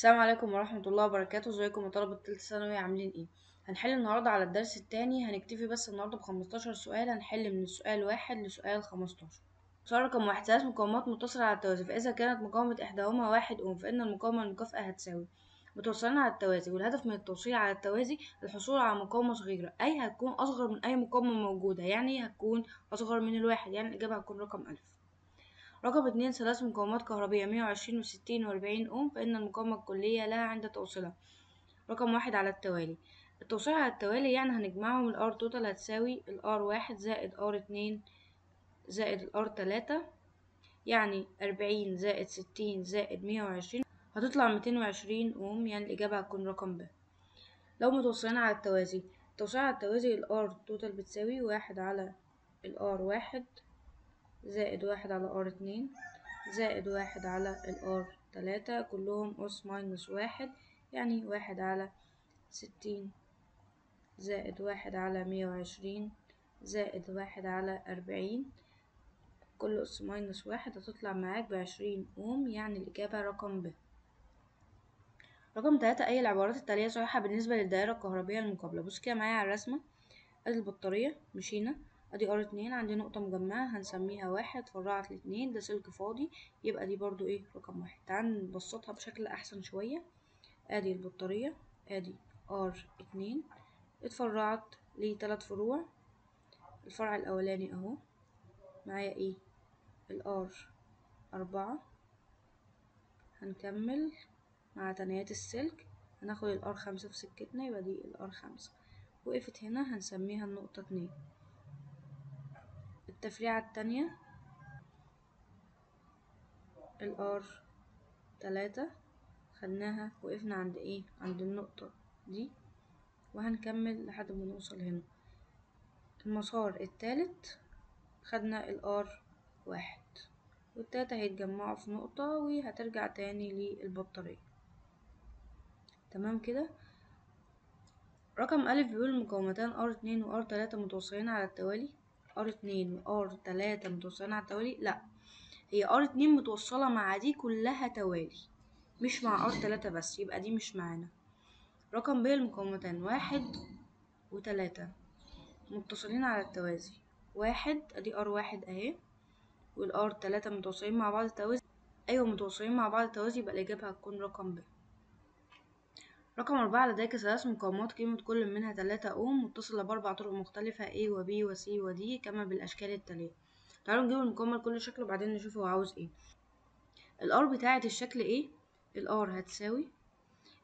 السلام عليكم ورحمة الله وبركاته. ازيكم يا طلبة تالتة ثانوي، عاملين ايه؟ هنحل النهاردة على الدرس التاني. هنكتفي بس النهاردة ب15 سؤال، هنحل من السؤال 1 لسؤال 15. سؤال رقم 1: 3 مقاومات متصلة على التوازي، فإذا كانت مقاومة إحداهما 1 أوم فإن المقاومة المكافئة هتساوي. متوصلين على التوازي، والهدف من التوصيل على التوازي الحصول على مقاومة صغيرة، أي هتكون أصغر من أي مقاومة موجودة، يعني هتكون أصغر من الواحد، يعني الإجابة هتكون رقم 1000. رقم 2: 3 مقاومات كهربية مية وعشرين وستين وأربعين أوم، فإن المقاومة الكلية لها عند توصيلها. رقم 1 على التوالي. التوصيل على التوالي يعني هنجمعهم، ال R total هتساوي ال R 1 زائد R 2 زائد ال R 3، يعني 40 زائد 60 زائد 120 هتطلع 220 أوم، يعني الإجابة هتكون رقم ب. لو متوصلين على التوازي، التوصيل على التوازي ال R total بتساوي 1 على ال R 1 زائد 1 على R 2 زائد 1 على ال R 3، كلهم أس minus 1، يعني 1 على 60 زائد 1 على 120 زائد 1 على 40، كل أس minus 1 هتطلع معاك ب20 أوم، يعني الإجابة رقم ب. رقم 3: أي العبارات التالية صحيحة بالنسبة للدائرة الكهربية المقابلة؟ بص كده معايا على الرسمة، أدي البطارية مشينا، أدي R 2، عندي نقطة مجمعة هنسميها 1، فرعت الاتنين، ده سلك فاضي، يبقى دي برضو إيه رقم 1. تعال نبسطها بشكل أحسن شوية. أدي البطارية، أدي R 2، اتفرعت لتلات فروع، الفرع الأولاني أهو معايا إيه ال R 4، هنكمل مع تنايات السلك هناخد ال R 5 في سكتنا، يبقى دي ال R 5، وقفت هنا هنسميها النقطة 2. التفريعة التانية ال R 3 خدناها، وقفنا عند ايه؟ عند النقطة دي، وهنكمل لحد ما نوصل هنا. المسار التالت خدنا ال R 1، والتلاتة هيتجمعوا في نقطة وهترجع تاني للبطارية. تمام كده. رقم ألف بيقول المقاومتان R 2 و R 3 متوصلين على التوالي. R 2 و R 3 متوصلين على التوالي؟ لا، هي R 2 متوصلة مع دي كلها توالي، مش مع R 3 بس، يبقى دي مش معانا. رقم ب المقاومتان 1 و3 متصلين على التوازي، 1 ادي R 1 اهي، وال R 3 متوصلين مع بعض التوازي، ايوه متوصلين مع بعض التوازي، يبقى الإجابة هتكون رقم ب. رقم 4: لديك 3 مقاومات قيمة كل منها 3 أوم متصلة بأربع طرق مختلفة A و B و C و D كما بالأشكال التالية. تعالوا نجيب المقاومة لكل شكل وبعدين نشوف هو عاوز ايه. ال R بتاعة الشكل A، ال R هتساوي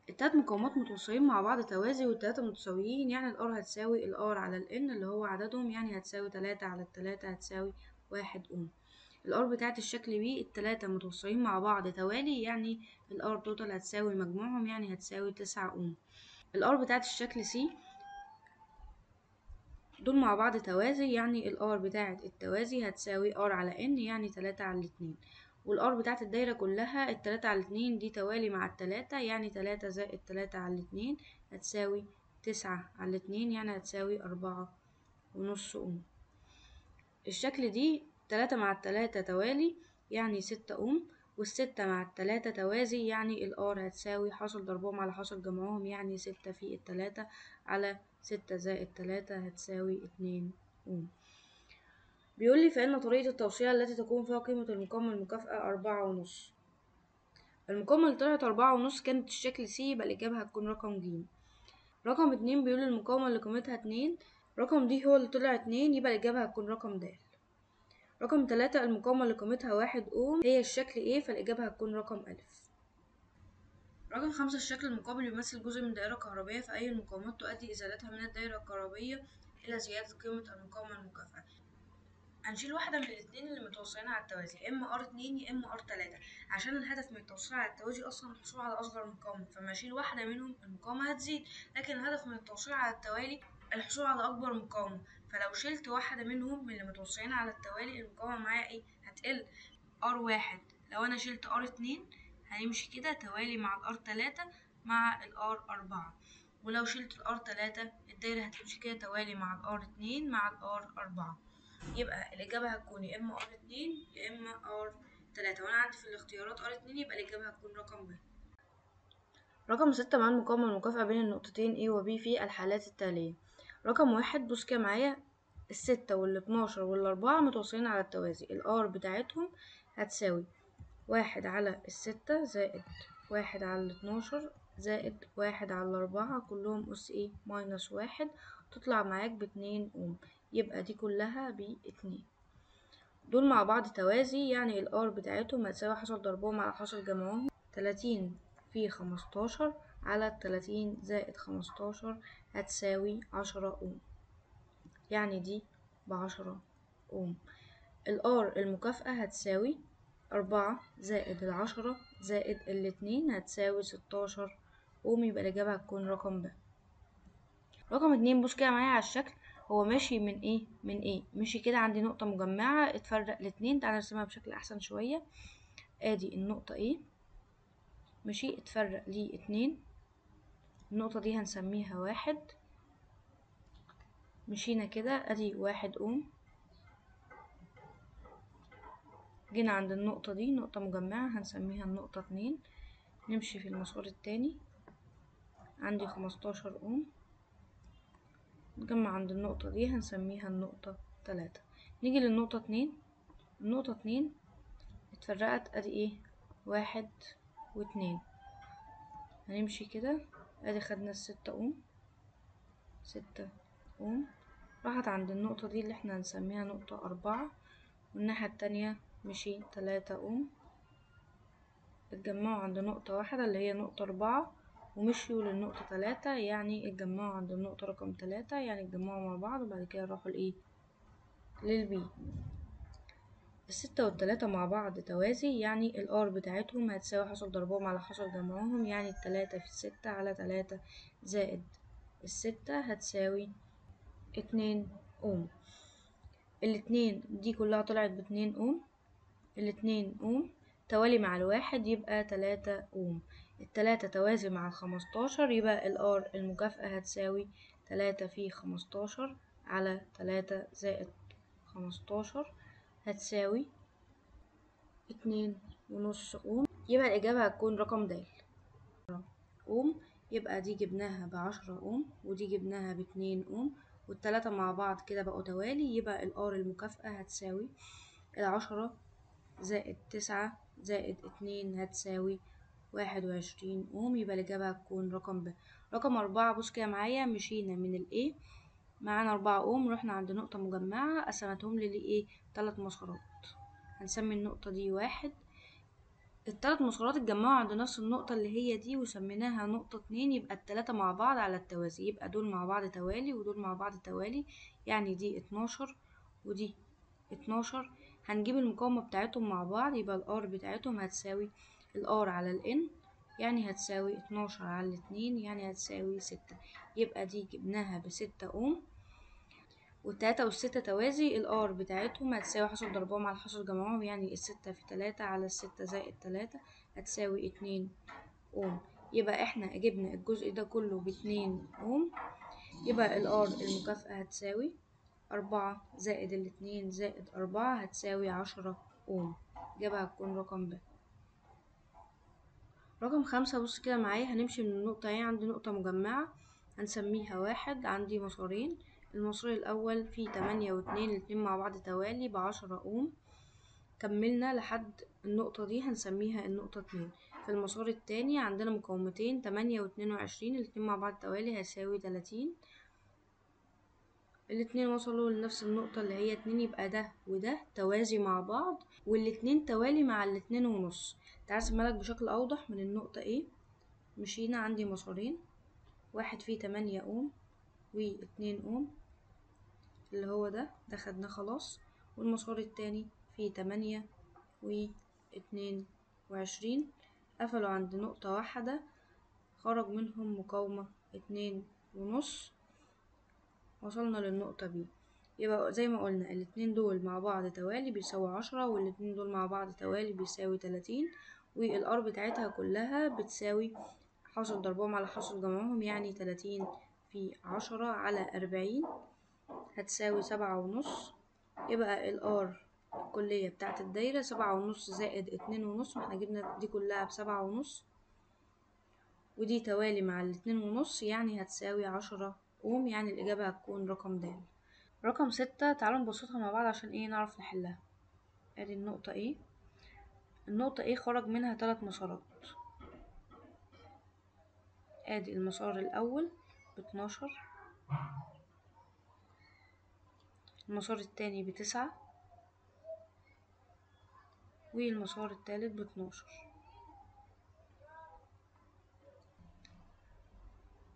التلات مقاومات متوصلين مع بعض توازي والتلاتة متساويين، يعني ال R هتساوي ال R على ال N اللي هو عددهم، يعني هتساوي 3 على التلاتة هتساوي 1 أوم. ال R بتاعة الشكل B التلاتة متوصلين مع بعض توالي، يعني ال R total هتساوي مجموعهم، يعني هتساوي 9 أوم. ال R بتاعة الشكل C دول مع بعض توازي، يعني ال R بتاعة التوازي هتساوي R على N، يعني 3 على 2. وال R بتاعة الدايرة كلها التلاتة على اتنين دي توالي مع التلاتة، يعني 3 زائد 3 على 2 هتساوي 9 على 2، يعني هتساوي 4.5 أوم. الشكل دي 3 مع التلاتة توالي يعني 6 أوم، والستة مع التلاتة توازي، يعني ال R هتساوي حاصل ضربهم على حاصل جمعهم، يعني 6 في التلاتة على 6 زائد 3 هتساوي 2 أوم. بيقول لي فإن طريقة التوصيل التي تكون فيها قيمة المقاومة المكافئة 4.5. المقاومة اللي طلعت 4.5 كانت الشكل C، يبقى الإجابة هتكون رقم ج. رقم 2 بيقول المقاومة اللي قيمتها 2، رقم دي هو اللي طلع 2، يبقى الإجابة هتكون رقم د. رقم 3 المقاومة اللي قيمتها 1 أوم هي الشكل A، فالإجابة هتكون رقم ألف. رقم 5 الشكل المقابل يمثل جزء من دائرة كهربية، فأي المقاومات تؤدي إزالتها من الدائرة الكهربية إلى زيادة قيمة المقاومة المكافئة. هنشيل واحدة من الاتنين اللي متوصلين على التوازي، يا إما R 2 يا إما R 3، عشان الهدف من التوصيل على التوازي أصلا الحصول على أصغر مقاومة، فما أشيل واحدة منهم المقاومة هتزيد، لكن الهدف من التوصيل على التوالي الحصول على أكبر مقاومة، فلو شلت واحدة منهم من اللي متوصلين على التوالي المقاومة معايا إيه؟ هتقل. R 1 لو أنا شلت R 2 هنمشي كده توالي مع ال R 3 مع ال R 4، ولو شلت ال R 3 الدايرة هتمشي كده توالي مع ال R 2 مع ال R 4، يبقى الإجابة هتكون يا إما R 2 يا إما R 3، وأنا عندي في الاختيارات R 2، يبقى الإجابة هتكون رقم ب. رقم 6 مع المقاومة المكافئة بين النقطتين A و B في الحالات التالية. رقم 1 بص كده معايا، الستة والاتناشر والأربعة متوصلين على التوازي، ال R بتاعتهم هتساوي 1 على الستة زائد 1 على الاتناشر زائد 1 على الأربعة، كلهم أس إيه minus 1، تطلع معاك باتنين أوم، يبقى دي كلها باتنين. دول مع بعض توازي، يعني ال R بتاعتهم هتساوي حصل ضربهم على حصل جمعهم، 30 في 15 على 30 زائد 15 هتساوي 10 أوم، يعني دي ب10 أوم. ال R المكافئة هتساوي 4 زائد 10 زائد الاتنين هتساوي 16 أوم، يبقى الإجابة هتكون رقم ب. رقم 2 بص كده معايا على الشكل، هو ماشي من إيه؟ من إيه؟ ماشي كده عندي نقطة مجمعة اتفرق الاتنين، تعالى نرسمها بشكل أحسن شوية. آدي النقطة إيه، ماشي اتفرق ليه 2، النقطة دي هنسميها 1، مشينا كده ادي 1 أوم، جينا عند النقطة دي نقطة مجمعة هنسميها النقطة 2، نمشي في المسار التاني عندي 15 أوم، نجمع عند النقطة دي هنسميها النقطة 3. نيجي للنقطة 2، النقطة 2 اتفرقت ادي ايه 1 و2، هنمشي كده ادي خدنا الستة أوم، 6 أوم راحت عند النقطة دي اللي احنا هنسميها نقطة 4، والناحية التانية مشي 3 أوم، اتجمعوا عند نقطة واحدة اللي هي نقطة 4 ومشيوا للنقطة 3، يعني اتجمعوا عند النقطة رقم 3، يعني اتجمعوا مع بعض وبعد كده راحوا لإيه؟ للبي. الستة والتلاتة مع بعض توازي، يعني ال R بتاعتهم هتساوي حصل ضربهم على حصل جمعهم، يعني التلاتة في الستة على تلاتة زائد الستة هتساوي 2 أوم. الاتنين دي كلها طلعت باتنين أوم، الاتنين أوم توالي مع الواحد يبقى 3 أوم، التلاتة توازي مع الخمستاشر يبقى ال R المكافئة هتساوي 3 في 15 على 3 زائد 15 هتساوي 2.5 أوم، يبقى الإجابة هتكون رقم د. أوم، يبقى دي جبناها ب10 أوم ودي جبناها باتنين أوم، والتلاتة مع بعض كده بقوا توالي، يبقى ال R المكافئة هتساوي 10 زائد 9 زائد 2 هتساوي 21 أوم، يبقى الإجابة هتكون رقم ب. رقم 4 بص كده معايا، مشينا من ال A معانا 4 أوم، رحنا عند نقطة مجمعة قسمتهم لي لإيه؟ 3 مسارات، هنسمي النقطة دي 1، التلات مسارات اتجمعوا عند نفس النقطة اللي هي دي وسميناها نقطة 2، يبقى التلاتة مع بعض على التوازي، يبقى دول مع بعض توالي ودول مع بعض توالي، يعني دي 12 ودي 12، هنجيب المقاومة بتاعتهم مع بعض، يبقى ال R بتاعتهم هتساوي ال R على ال N، يعني هتساوي 12 على 2، يعني هتساوي 6، يبقى دي جبناها ب6 أوم، والتلاتة والستة توازي، ال R بتاعتهم هتساوي حصل ضربهم على حصل جمعهم، يعني الستة في تلاتة على الستة زائد تلاتة هتساوي 2 أوم، يبقى احنا جبنا الجزء ده كله باتنين أوم، يبقى ال R المكافئة هتساوي 4 زائد الاتنين زائد 4 هتساوي 10 أوم، إجابة هتكون رقم ب. رقم 5 بص كده معايا، هنمشي من النقطة اهي، عندي نقطة مجمعة هنسميها 1، عندي مسارين، المسار الأول فيه تمانية واتنين، الاتنين مع بعض توالي ب10 أوم، كملنا لحد النقطة دي هنسميها النقطة 2. في المسار التاني عندنا مقاومتين تمانية واتنين وعشرين، الاتنين مع بعض توالي هيساوي 30، الاتنين وصلوا لنفس النقطة اللي هي 2، يبقى ده وده توازي مع بعض، والاتنين توالي مع الاتنين ونص. تعال ارسمها لك بشكل أوضح من النقطة A، مشينا عندي مسارين، واحد فيه 8 أوم واتنين أوم اللي هو ده، ده خدناه خلاص، والمسار التاني فيه تمانية واتنين وعشرين، قفلوا عند نقطة واحدة، خرج منهم مقاومة اتنين ونص، وصلنا للنقطة B. يبقى زي ما قلنا الاتنين دول مع بعض توالي بيساوي 10، والاتنين دول مع بعض توالي بيساوي 30، وال R بتاعتها كلها بتساوي حاصل ضربهم على حاصل جمعهم، يعني 30 في 10 على 40 هتساوي 7.5، يبقى ال R الكلية بتاعت الدايرة 7.5 زائد اتنين ونص، ما احنا جبنا دي كلها بسبعة ونص، ودي توالي مع 2.5، يعني هتساوي 10 أوم، يعني الإجابة هتكون رقم د. رقم 6 تعالوا نبسطها مع بعض عشان ايه نعرف نحلها. ادي النقطة A، النقطة A خرج منها 3 مسارات، ادي المسار الأول ب12، المسار التاني ب9، والمسار التالت ب12.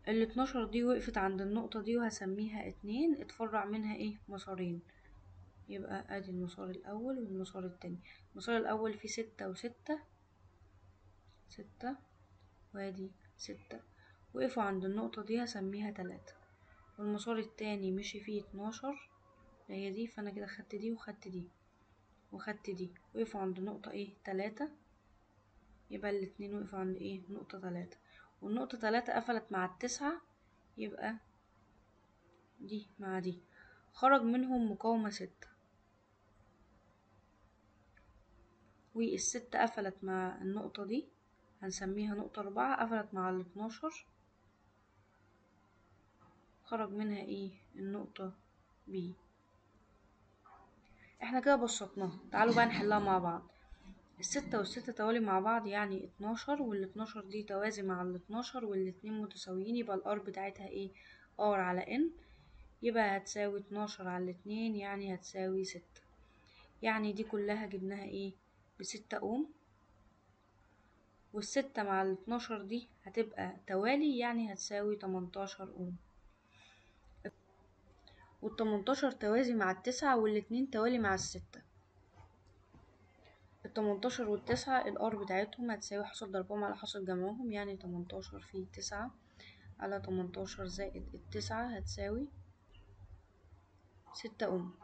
ال12 دي وقفت عند النقطة دي وهسميها 2، اتفرع منها ايه مسارين، يبقى ادي المسار الأول والمسار التاني. المسار الأول فيه 6 و6، 6 وادي 6، وقفوا عند النقطة دي هسميها 3. والمسار التاني مشي فيه 12 اللي هي دي، فأنا كده خدت دي وخدت دي وخدت دي، وقفوا عند نقطة ايه 3، يبقى الاتنين وقفوا عند ايه نقطة 3، والنقطة 3 قفلت مع 9، يبقى دي مع دي، خرج منهم مقاومة 6، والستة قفلت مع النقطة دي هنسميها نقطة 4، قفلت مع 12، خرج منها ايه النقطة B. احنا كده بسطناها، تعالوا بقى نحلها مع بعض. 6 وال6 توالي مع بعض يعني 12، وال12 دي توازي مع 12، والاتنين متساويين، يبقى ال R بتاعتها ايه R على N، يبقى هتساوي 12 على 2، يعني هتساوي 6. يعني دي كلها جبناها ايه ب6 أوم، وال6 مع 12 دي هتبقى توالي، يعني هتساوي 18 أوم، وال18 توازي مع 9، والاتنين توالي مع 6. ال18 وال9 ال R بتاعتهم هتساوي حاصل ضربهم على حاصل جمعهم، يعني 18 في 9 على 18 زائد 9 هتساوي 6 أوم.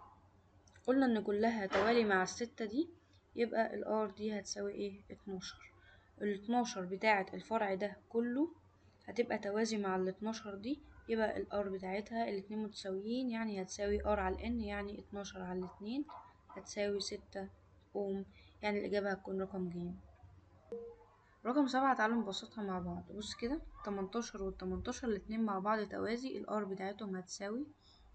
قلنا إن كلها توالي مع 6 دي، يبقى ال R دي هتساوي ايه 12. ال12 بتاعة الفرع ده كله هتبقى توازي مع 12 دي، يبقى ال R بتاعتها الاتنين متساويين، يعني هتساوي R على N، يعني 12 على 2 هتساوي 6 أوم، يعني الإجابة هتكون رقم ج. رقم 7 تعالوا نبسطها مع بعض. بص كده 18 وال18 الاتنين مع بعض توازي، ال R بتاعتهم هتساوي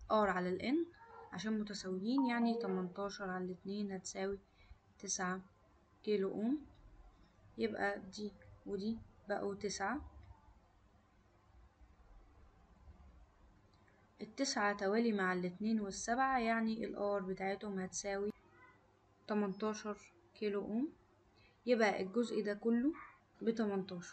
R على ال N عشان متساويين، يعني 18 على 2 هتساوي 9 كيلو أوم، يبقى دي ودي بقوا 9. 9 توالي مع 2 وال7، يعني ال R بتاعتهم هتساوي 18 كيلو أوم، يبقى الجزء ده كله ب18.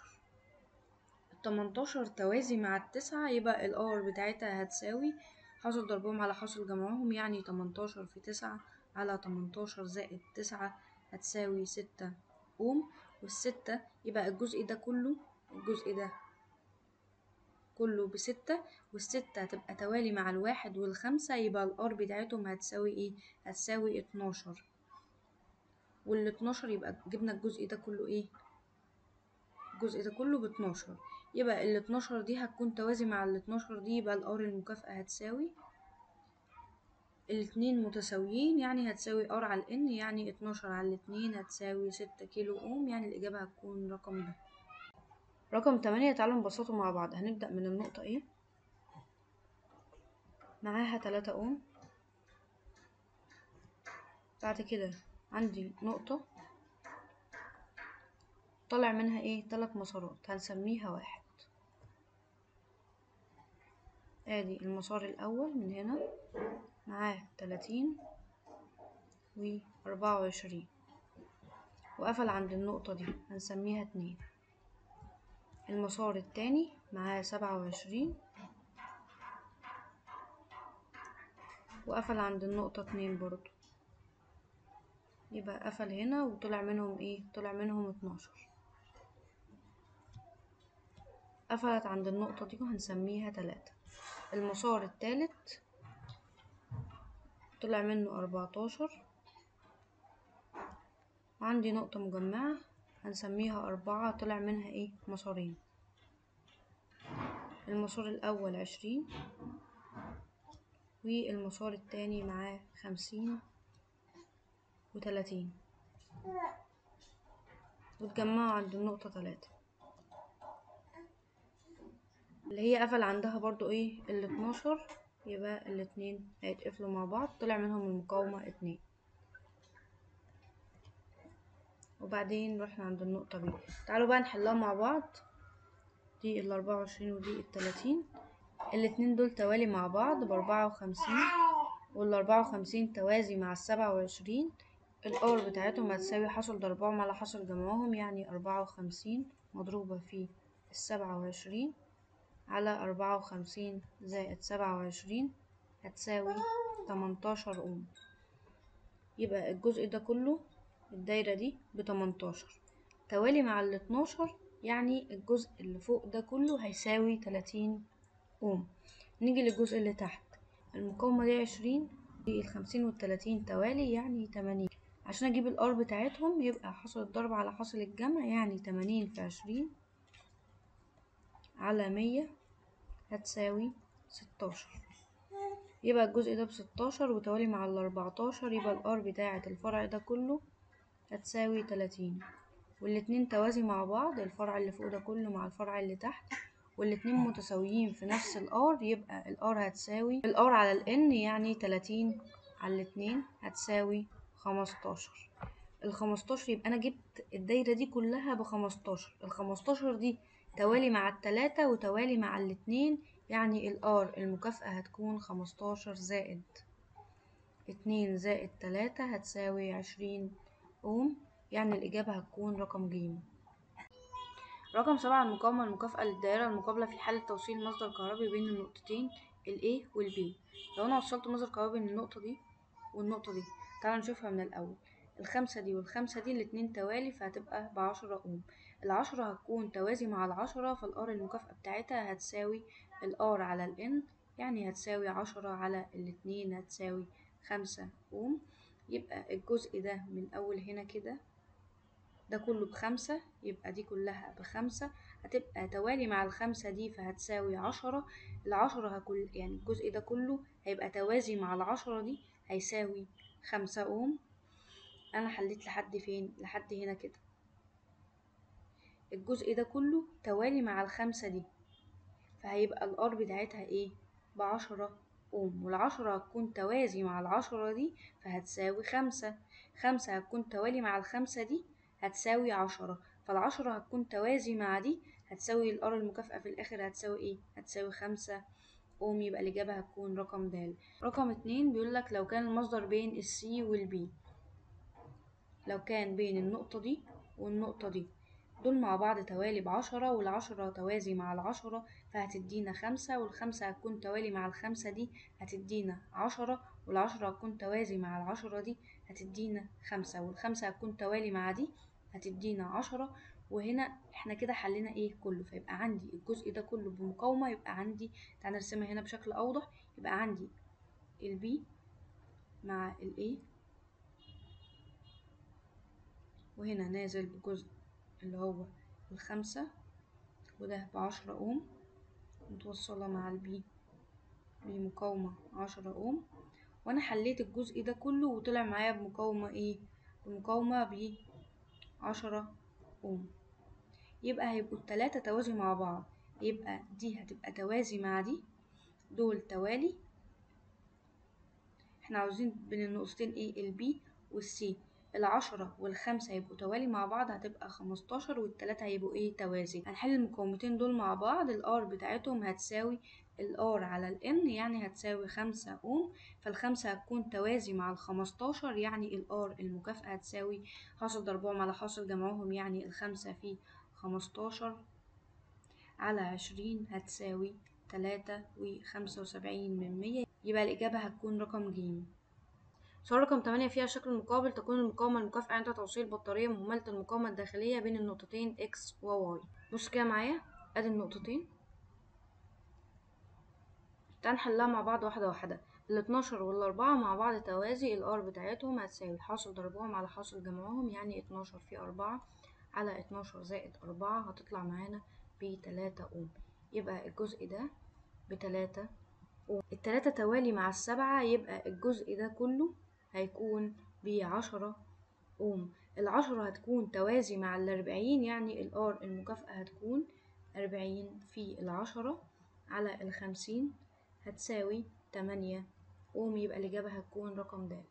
18 توازي مع 9، يبقى ال R بتاعتها هتساوي حاصل ضربهم على حاصل جمعهم، يعني 18 في 9 على 18 زائد 9 هتساوي 6 أوم، وال6 يبقى الجزء ده كله، الجزء ده كله ب6، وال6 هتبقى توالي مع 1 وال5، يبقى ال R بتاعتهم هتساوي ايه هتساوي 12، وال12 يبقى جبنا الجزء ده كله ايه الجزء ده كله ب12، يبقى 12 دي هتكون توازي مع 12 دي، يبقى ال R المكافأة هتساوي الاتنين متساويين، يعني هتساوي R على N، يعني 12 على 2 هتساوي 6 كيلو أوم، يعني الإجابة هتكون رقم ب. رقم 8 تعالوا نبسطه مع بعض. هنبدأ من النقطة A معاها 3 أوم، بعد كده عندي نقطة طلع منها ايه 3 مسارات هنسميها 1. ادي المسار الأول من هنا معاه 30 و24، وقفل عند النقطة دي هنسميها 2. المسار التاني معاه 27 وقفل عند النقطة 2 برضو، يبقى قفل هنا وطلع منهم ايه طلع منهم 12. قفلت عند النقطة دي وهنسميها 3. المسار التالت طلع منه 14، وعندي نقطة مجمعة هنسميها 4، طلع منها ايه مسارين. المسار الأول 20، والمسار التاني معاه 50 و30، واتجمعوا عند النقطة 3. اللي هي قفل عندها برضو ايه 12، يبقى الاتنين هيتقفلوا مع بعض، طلع منهم المقاومة 2. وبعدين رحنا عند النقطة B. تعالوا بقى نحلها مع بعض. دي 24 ودي 30، الاتنين دول توالي مع بعض ب54، 54 توازي مع 27، ال R بتاعتهم هتساوي حاصل ضربهم على حاصل جمعهم، يعني 54 مضروبة في 27 على 54 زائد 27 هتساوي 18 أوم. يبقى الجزء ده كله الدايرة دي ب18 توالي مع 12، يعني الجزء اللي فوق ده كله هيساوي 30 أوم. نيجي للجزء اللي تحت، المقاومة دي 20، دي 50 والتلاتين توالي يعني 80. عشان أجيب ال R بتاعتهم يبقى حاصل الضرب على حاصل الجمع، يعني 80 في 20 على 100 هتساوي 16. يبقى الجزء ده ب16 وتوالي مع 14، يبقى ال R بتاعة الفرع ده كله هتساوي 30، والاتنين توازي مع بعض، الفرع اللي فوق ده كله مع الفرع اللي تحت، والاتنين متساويين في نفس ال R، يبقى ال R هتساوي ال R على ال N، يعني 30 على الاتنين هتساوي 15. 15 يبقى أنا جبت الدايرة دي كلها ب15، 15 دي توالي مع التلاتة وتوالي مع الاتنين، يعني ال R المكافأة هتكون 15 زائد 2 زائد 3 هتساوي 20 أوم، يعني الإجابة هتكون رقم ج. رقم 7، المقاومة المكافأة للدائرة المقابلة في حالة توصيل مصدر كهربي بين النقطتين ال A وال B. لو أنا وصلت مصدر كهربي بين النقطة دي والنقطة دي، تعالوا نشوفها من الأول. 5 دي وال5 دي الاتنين توالي، فهتبقى ب10 أوم. 10 هتكون توازي مع 10، فال R المكافأة بتاعتها هتساوي ال R على ال N، يعني هتساوي 10 على الاتنين هتساوي 5 أوم. يبقى الجزء ده من أول هنا كده ده كله ب5، يبقى دي كلها ب5، هتبقى توالي مع 5 دي فهتساوي 10. 10 هكل يعني الجزء ده كله هيبقى توازي مع 10 دي هيساوي 5 أوم. أنا حليت لحد فين؟ لحد هنا كده. الجزء ده كله توالي مع 5 دي، فهيبقى ال R بتاعتها ايه؟ ب10 أوم، وال10 هتكون توازي مع 10 دي فهتساوي 5. 5 هتكون توالي مع 5 دي هتساوي 10، فال10 هتكون توازي مع دي هتساوي ال R المكافأة في الآخر هتساوي ايه؟ هتساوي 5 أوم. يبقى الإجابة هتكون رقم د. رقم 2 بيقولك لو كان المصدر بين ال C وال B، لو كان بين النقطة دي والنقطة دي، دول مع بعض توالي ب10، وال10 توازي مع 10 فهتدينا 5، وال5 هتكون توالي مع 5 دي هتدينا 10، وال10 هتكون توازي مع 10 دي هتدينا 5، وال5 هتكون توالي مع دي هتدينا 10. وهنا احنا كده حلينا ايه كله، فيبقى عندي الجزء ده كله بمقاومة. يبقى عندي، تعالى نرسمها هنا بشكل اوضح، يبقى عندي ال B مع ال A، وهنا نازل بجزء اللي هو 5، وده ب10 أوم، متوصلة مع ال B بمقاومة 10 أوم. وأنا حليت الجزء ده كله وطلع معايا بمقاومة ايه؟ بمقاومة ب10 أوم. يبقى هيبقوا التلاتة توازي مع بعض، يبقى دي هتبقى توازي مع دي، دول توالي. احنا عاوزين بين النقطتين ايه؟ ال B وال C. 10 وال5 هيبقوا توالي مع بعض، هتبقى 15، والتلاتة هيبقوا ايه؟ توازي. هنحل المقاومتين دول مع بعض، ال R بتاعتهم هتساوي ال R على ال N، يعني هتساوي 5 أوم، فال5 هتكون توازي مع 15، يعني ال R المكافأة هتساوي حاصل ضربهم على حاصل جمعهم، يعني 5 في 15 على 20 هتساوي 3.75، يبقى الإجابة هتكون رقم ج. سؤال رقم 8 فيها شكل مقابل تكون المقاومة المكافئة عند توصيل بطارية مهملة المقاومة الداخلية بين النقطتين X و Y. بص كده معايا، ادي النقطتين، تعال نحلها مع بعض واحدة واحدة. 12 وال4 مع بعض توازي، ال R بتاعتهم هتساوي حاصل ضربهم على حاصل جمعهم، يعني 12 في 4 على 12 زائد 4 هتطلع معانا ب3 أوم. يبقى الجزء ده ب3 أوم. 3 توالي مع 7، يبقى الجزء ده كله هيكون ب10 أوم. 10 هتكون توازي مع 40، يعني ال R المكافأة هتكون 40 في 10 على 50 هتساوي 8 أوم، يبقى الإجابة هتكون رقم د.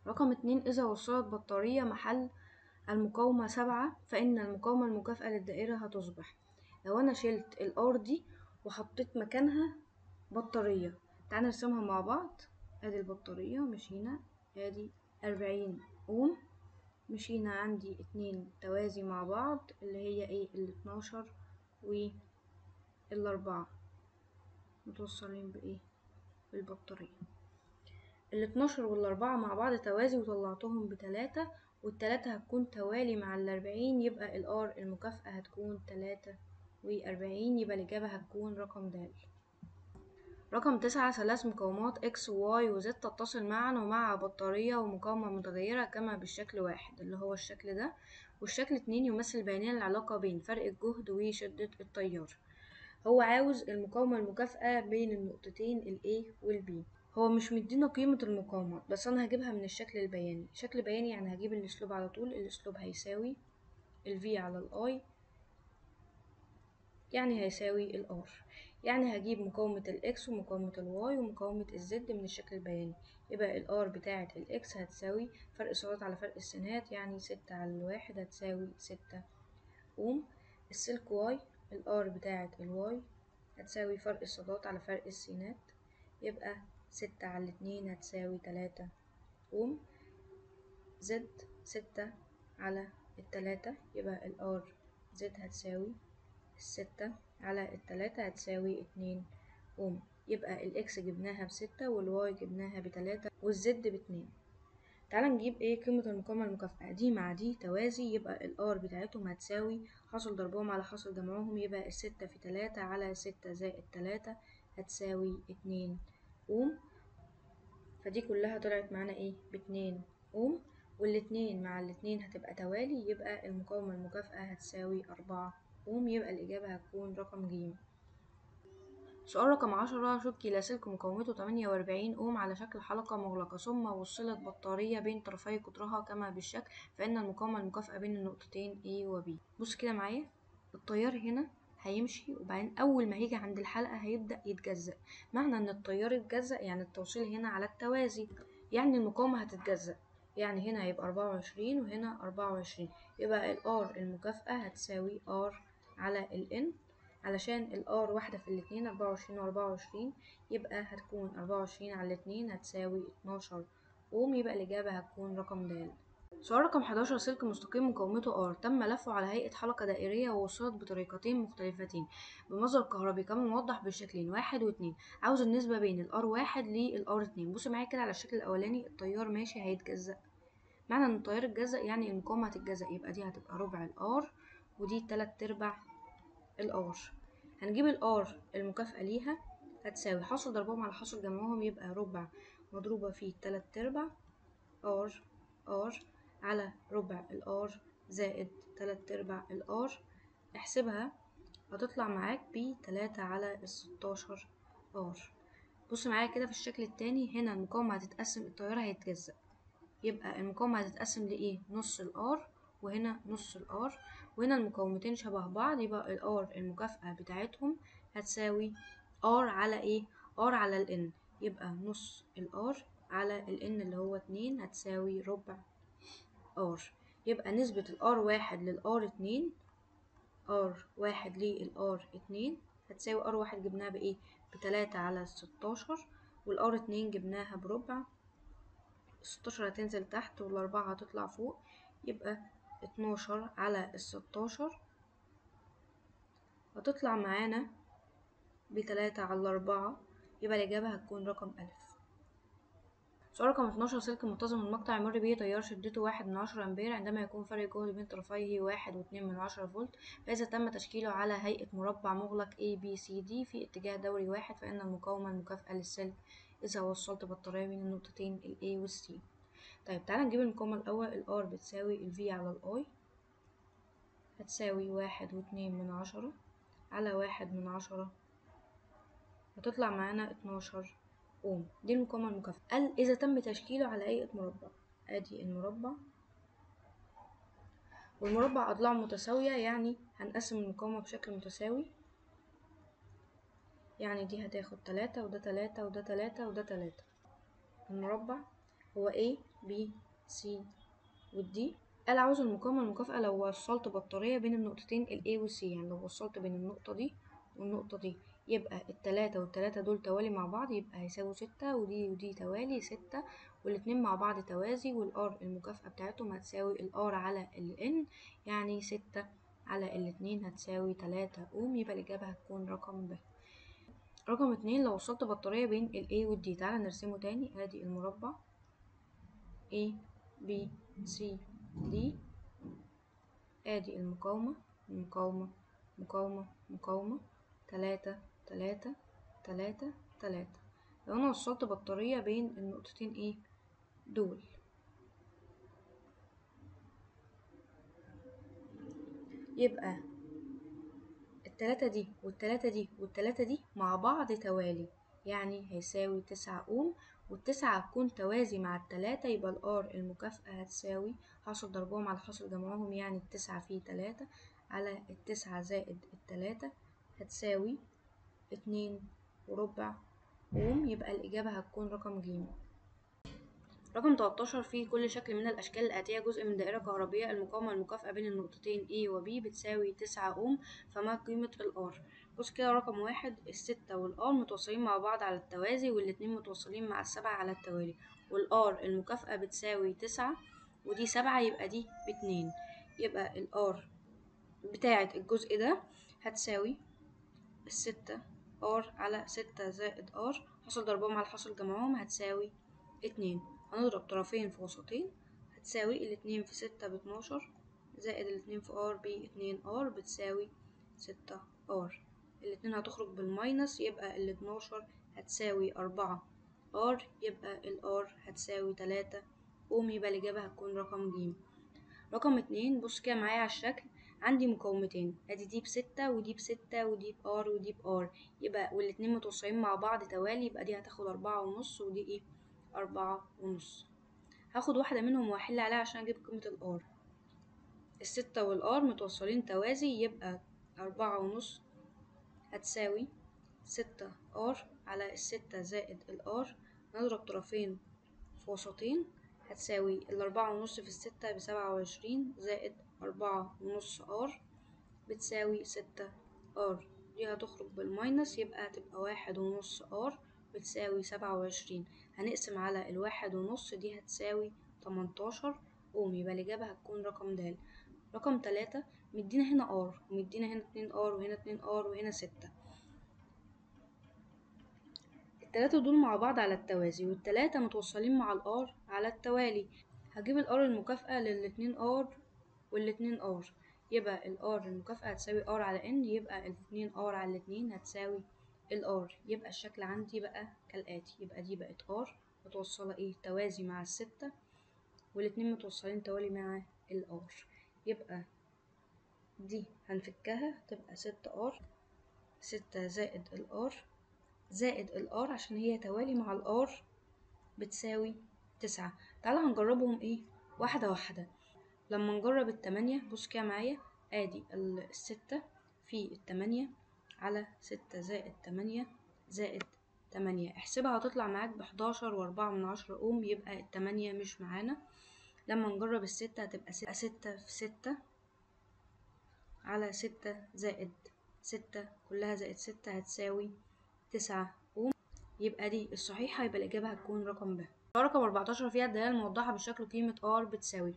رقم 2، إذا وصلت بطارية محل المقاومة 7 فإن المقاومة المكافئة للدائرة هتصبح. لو أنا شلت ال R دي وحطيت مكانها بطارية، تعالى نرسمها مع بعض. ادي البطارية، مشينا ادي 40 أوم، مشينا عندي 2 توازي مع بعض اللي هي ايه 12 وال4 متوصلين بايه بالبطارية. 12 وال4 مع بعض توازي وطلعتهم ب3، والتلاتة هتكون توالي مع 40، يبقى ال R المكافئة هتكون 43، يبقى الإجابة هتكون رقم د. رقم 9، 3 مقاومات X و Y و Z تتصل معا ومع بطارية ومقاومة متغيرة كما بالشكل 1 اللي هو الشكل ده، والشكل 2 يمثل بيانيا العلاقة بين فرق الجهد وشدة التيار. هو عاوز المقاومة المكافئة بين النقطتين ال A وال B. هو مش مدينا قيمة المقاومة، بس أنا هجيبها من الشكل البياني. شكل بياني يعني هجيب ال slope على طول. ال slope هيساوي ال V على ال I، يعني هيساوي ال R. يعني هجيب مقاومة ال X ومقاومة ال Y ومقاومة ال Z من الشكل البياني. يبقى ال R بتاعة ال X هتساوي فرق الصادات على فرق السينات، يعني 6 على 1 هتساوي 6 أوم. السلك Y، ال R بتاعة ال Y هتساوي فرق الصادات على فرق السينات، يبقى 6 على 2 هتساوي 3 أوم. Z 6 على 3، يبقى ال R Z هتساوي 6 على 3 هتساوي 2 أوم. يبقى ال X جبناها ب6 وال Y جبناها ب3 وال Z ب2. تعالى نجيب ايه قيمة المقاومة المكافئة. دي مع دي توازي، يبقى ال R بتاعتهم هتساوي حاصل ضربهم على حاصل جمعهم، يبقى 6 في 3 على 6 زائد 3 هتساوي 2 أوم. فدي كلها طلعت معانا ايه ب2 أوم، والاتنين مع الاتنين هتبقى توالي، يبقى المقاومة المكافئة هتساوي 4 أوم، يبقى الإجابة هتكون رقم ج. سؤال رقم 10، شكل سلك مقاومته 48 أوم على شكل حلقة مغلقة، ثم وصلت بطارية بين طرفي قطرها كما بالشكل، فإن المقاومة المكافئة بين النقطتين A و B. بص كده معايا، التيار هنا هيمشي، وبعدين أول ما هيجي عند الحلقة هيبدأ يتجزأ. معنى إن التيار اتجزأ يعني التوصيل هنا على التوازي، يعني المقاومة هتتجزأ، يعني هنا هيبقى 24 وهنا 24، يبقى ال R المكافئة هتساوي R على ال N، علشان ال R واحدة في الاتنين 24 و24، يبقى هتكون 24 على 2 هتساوي 12 أوم، يبقى الإجابة هتكون رقم د. سؤال رقم 11، سلك مستقيم مقاومته R تم لفه على هيئة حلقة دائرية ووصلت بطريقتين مختلفتين بمصدر كهربي كما موضح بالشكلين 1 و2. عاوز النسبة بين ال R1 لل R2. بص معايا كده على الشكل الأولاني، التيار ماشي هيتجزأ، معنى إن التيار اتجزأ يعني المقاومة هتتجزأ، يبقى دي هتبقى ربع ال R ودي 3/4 ال R. هنجيب ال R المكافئة ليها هتساوي حاصل ضربهم على حاصل جمعهم، يبقى ربع مضروبة في 3/4 R R على ربع ال R زائد 3/4 ال R. احسبها هتطلع معاك ب3 على 16 R. بص معايا كده في الشكل التاني، هنا المقاومة هتتقسم، التيار هيتجزأ، يبقى المقاومة هتتقسم لإيه؟ نص ال R وهنا نص ال R، وهنا المقاومتين شبه بعض، يبقى ال R المكافئة بتاعتهم هتساوي R على إيه؟ R على ال N، يبقى نص ال R على ال N اللي هو 2 هتساوي ربع R. يبقى نسبة ال R1 لل R2، R1 لل R2 هتساوي R1 جبناها بإيه؟ ب3 على 16، وال R2 جبناها بربع، 16 هتنزل تحت والأربعة هتطلع فوق، يبقى 12 على 16 هتطلع معانا ب3 على 4، يبقى الإجابة هتكون رقم ألف. سؤال رقم 12، سلك منتظم المقطع يمر به تيار شدته 1/10 أمبير عندما يكون فرق الجهد بين طرفيه 1.2 فولت، فإذا تم تشكيله على هيئة مربع مغلق A B C D في اتجاه دوري واحد، فإن المقاومة المكافئة للسلك إذا وصلت بطارية بين النقطتين ال A وال C. طيب تعالى نجيب المقاومة الأول. ال R بتساوي ال V على ال I هتساوي 1.2 على 1/10، هتطلع معانا 12 أوم. دي المقاومة المكافئة. قال إذا تم تشكيله على هيئة مربع، أدي المربع والمربع أضلاعه متساوية، يعني هنقسم المقاومة بشكل متساوي. يعني دي هتاخد 3 وده 3 وده 3 وده 3. المربع هو A B C وال D. قال عاوز المقاومة المكافئة لو وصلت بطارية بين النقطتين ال A وال C، يعني لو وصلت بين النقطة دي والنقطة دي يبقى التلاتة والتلاتة دول توالي مع بعض يبقى هيساوي 6، ودي ودي توالي 6، والاتنين مع بعض توازي، وال R المكافأة بتاعتهم هتساوي ال R على ال N، يعني 6 على الاتنين هتساوي 3 أوم، يبقى الإجابة هتكون رقم ب. رقم 2 لو وصلت بطارية بين ال A وال D، تعالى نرسمه تاني، ادي المربع A B C D، ادي المقاومة مقاومة مقاومة مقاومة 3 3 3 3. لو انا وصلت بطارية بين النقطتين ايه دول يبقى التلاتة دي والتلاتة دي والتلاتة دي مع بعض توالي، يعني هيساوي 9 أوم، والتسعة هتكون توازي مع التلاتة، يبقى ال R المكافأة هتساوي حاصل ضربهم على حاصل جمعهم، يعني 9 في 3 على 9 زائد 3 هتساوي 2.25 أوم، يبقى الإجابة هتكون رقم ج. رقم 13 في كل شكل من الأشكال الآتية جزء من دائرة كهربية، المقاومة المكافئة بين النقطتين A و B بتساوي 9 أوم، فما قيمة ال R؟ بص كده رقم 1 الستة وال R متوصلين مع بعض على التوازي، والاتنين متوصلين مع السبعة على التوالي، وال R المكافئة بتساوي 9 ودي 7 يبقى دي ب2، يبقى ال R بتاعة الجزء ده هتساوي الستة R على 6 زائد R، حاصل ضربهم على حاصل جمعهم هتساوي 2، هنضرب طرفين في وسطين هتساوي الاتنين في 6 ب12 زائد الاتنين في R باتنين R بتساوي 6 R، الاتنين هتخرج بال minus يبقى الاتناشر هتساوي 4 R، يبقى ال R هتساوي 3 أوم، يبقى الإجابة هتكون رقم ج. رقم 2 بص كده معايا على الشكل، عندي مقاومتين، ادي دي ب6 ودي ب6 ودي ب R ودي ب R، يبقى والاتنين متوصلين مع بعض توالي، يبقى دي هتاخد 4.5 ودي ايه 4.5. هاخد واحدة منهم واحل عليها عشان اجيب قيمة ال R. الستة وال R متوصلين توازي، يبقى 4.5 هتساوي 6 R على الستة زائد ال R، نضرب طرفين في وسطين هتساوي 4.5 في الستة ب27 زائد 4.5 R بتساوي 6 R، دي هتخرج بال minus يبقى هتبقى 1.5 R بتساوي 27، هنقسم على 1.5 دي هتساوي 18 أوم، يبقى الإجابة هتكون رقم د. رقم 3 مدينا هنا R ومدينا هنا 2 R وهنا 2 R وهنا 6، التلاتة دول مع بعض على التوازي والتلاتة متوصلين مع ال R على التوالي، هجيب ال R المكافئة للاتنين R والاتنين R، يبقى ال R المكافئة هتساوي R على N، يبقى الاتنين R على الاتنين هتساوي ال R، يبقى الشكل عندي بقى كالآتي، يبقى دي بقت R متوصلة ايه توازي مع الستة والاتنين متوصلين توالي مع ال R، يبقى دي هنفكها تبقى 6 R 6 زائد ال R زائد ال R عشان هي توالي مع ال R بتساوي 9. تعالى هنجربهم ايه واحدة واحدة. لما نجرب 8 بص كده معايا، ادي 6 في 8 على 6 زائد 8 زائد 8، احسبها هتطلع معاك ب11.4 أوم، يبقى 8 مش معانا. لما نجرب 6 هتبقى 6 في 6 على 6 زائد 6 كلها زائد 6 هتساوي 9 أوم، يبقى دي الصحيحة، يبقى الإجابة هتكون رقم ب. رقم 14 فيها الدلالة الموضحة بشكل قيمة R بتساوي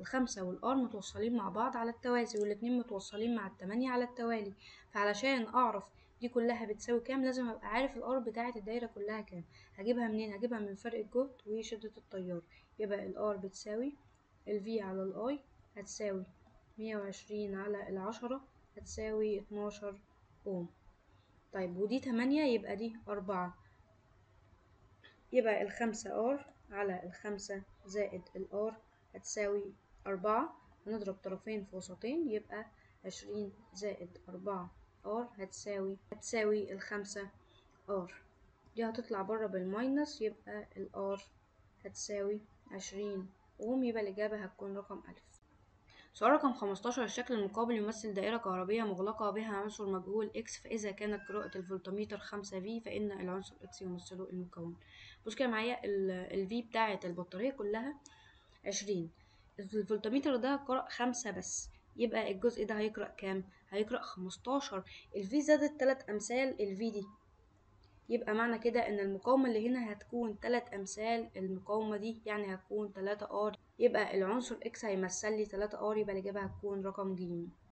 5 وال R متوصلين مع بعض على التوازي والاتنين متوصلين مع 8 على التوالي، فعلشان أعرف دي كلها بتساوي كام لازم أبقى عارف ال R بتاعة الدايرة كلها كام. هجيبها منين؟ هجيبها من فرق الجهد وشدة التيار، يبقى ال R بتساوي ال V على ال I هتساوي 120 على 10 هتساوي 12 أوم. طيب ودي 8 يبقى دي 4، يبقى 5 R على 5 زائد ال R هتساوي 4، هنضرب طرفين في وسطين يبقى 20 زائد 4 R هتساوي 5 R، دي هتطلع بره بال minus يبقى ال R هتساوي 20 أوم، يبقى الإجابة هتكون رقم ألف. سؤال رقم 15، الشكل المقابل يمثل دائرة كهربية مغلقة بها عنصر مجهول X، فإذا كانت قراءة الفولتميتر 5 V فإن العنصر X يمثله المكون. بص كده معايا، ال V بتاعة البطارية كلها 20، الفولتميتر ده قرأ 5 بس، يبقى الجزء ده هيقرأ كام؟ هيقرأ 15. ال V زادت 3 أمثال ال V دي، يبقى معنى كده إن المقاومة اللي هنا هتكون 3 أمثال المقاومة دي، يعني هتكون 3 R، يبقى العنصر X هيمثل لي 3 R، يبقى الإجابة هتكون رقم ج.